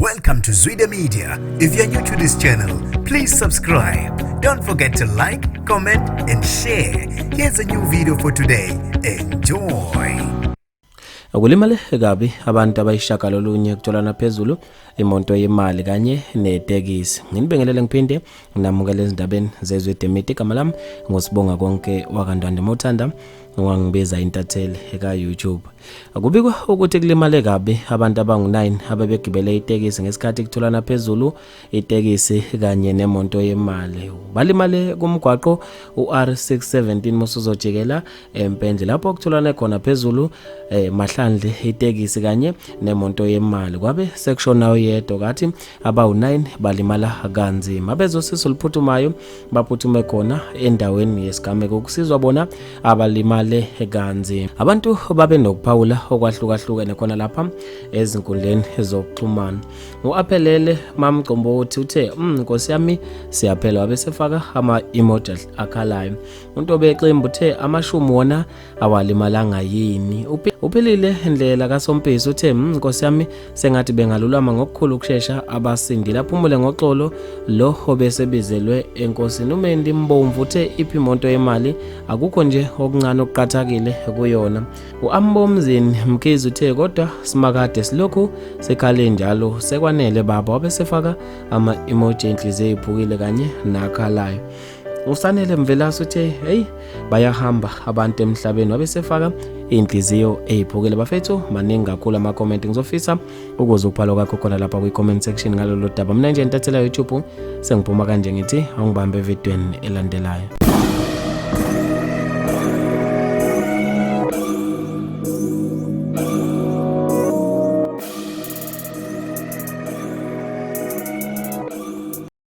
Welcome to Zwida Media. If you're new to this channel, please subscribe. Don't forget to like, comment, and share. Here's a new video for today. Enjoy. Kulimale kabi abantu abayishagalolunye kutholana phezulu imoto yemali kanye netekisi. Nginibingelele ngiphinde nginamukele ezindabeni zezwe Demiti. Igama lami nguSibonga konke wakaNdwande Mawuthanda ungangibiza intatheli eka YouTube. Kubikwa ukuthi kulimale kabi abantu abangu-9 abebegibele itekisi ngesikhathi kutholana phezulu itekisi kanye nemoto yemali. Balimale kumgwaqo u-R617 musuzojikela eMpendle lapho kutholane khona phezulu mahlandle itekisi kanye nemoto yemali. Kwabe sekushona oyedwa kathi abawu-9 balimala kanzima. Abezosizo oluphuthumayo baphuthume khona endaweni yesigameko ukusizwa bona abalimale kanzima. Abantu babe nokuphawula okwahlukahlukene khona lapha ezinkundleni zokuxhumana. U-Aphelele Mamgcombothi uthe Nkosi yami siyaphela, wabe sefaka ama-emoji akhalayo. UNtobeximbu uthe amashumi wona awalimalanga yini. Uphilile Ndlela kaSompisi uthe Nkosi yami sengathi bengalulama ngokukhulu ukushesha abasindile, aphumule ngoxolo lo obesebizelwe enkosini. UMendi Mbomvu uthe iphi imoto yemali, akukho nje okuncane okuqathakile kuyona. U-Ambomzini Mkhize uthe kodwa simakade silokhu sikhale njalo sekwanele baba, wabesefaka ama-emoji enhliziyo eyiphukile kanye nakhalayo. Usanele Mvelase uthe hey bayahamba abantu emhlabeni, wabesefaka inhliziyo eyiphukile. Bafethu maningi kakhulu ama-comment, ngizofisa ukuze ukubhala kwakho khona lapha kwi-comment section ngalolu daba. Mina nje intathela YouTube sengiphuma kanje ngithi awungibambe evidweni elandelayo.